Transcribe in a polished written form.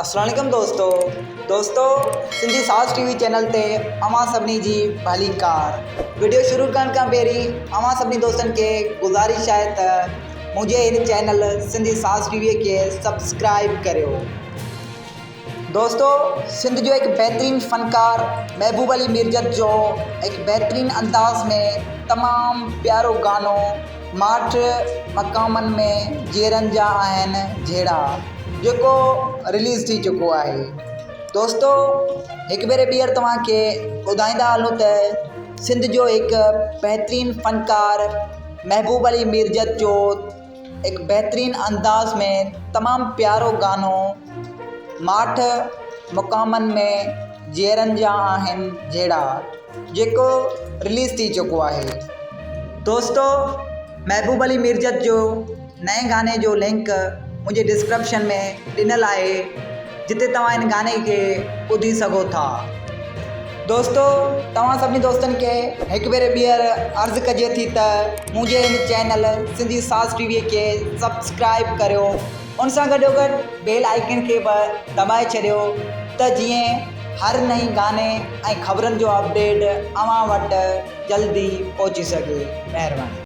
السلام عليڪم دوستو دوستو سنڌي ساز ٽي وي چينل تي اوهان سڀني جي ڀليڪار وڊيو شروع ڪرڻ کان پهرين اوهان سڀني دوستن کي گذارش آهي ته منهنجي هن چينل سنڌي ساز ٽي وي کي سبسڪرائب ڪريو دوستو سنڌ جو هڪ بهترين فنڪار محبوب علي ميرجت جو هڪ بهترين انداز ۾ تمام پيارو گانو ماٺ مقامن ۾ جيئرن جا آهن جهيڙا جيڪو رليز ٿي چڪو آهي دوستو هڪ ڀيري ٻيهر توهان کي ٻڌائيندا هلون ته سنڌ جو هڪ بهترين فنڪار محبوب علي ميرجت جو هڪ بهترين انداز ۾ تمام پيارو گانو ماٺ مقامن ۾ جيئرن جا آهن جهيڙا جيڪو رليز ٿي چڪو آهي. دوستو محبوب علي ميرجت جو نئين گاني جو لنڪ منهنجي ڊسڪرپشن ۾ ڏنل آهي جتي توهان ان گاني کي ٻڌي سگهو ٿا. دوستو توهان سڀني دوستن کي هڪ ڀيري ٻيهر عرض ڪجي ٿي ته منهنجي هن چينل سنڌي ساز ٽي وي کي سبسڪرائب ڪريو ان سان گڏو گڏ بيل آئيڪن کي به دٻائي ڇڏيو ته جيئن هر نئين گاني ۽ خبرن جو اپڊيٽ اوهان وٽ جلدي پهچي سگهي مهرباني.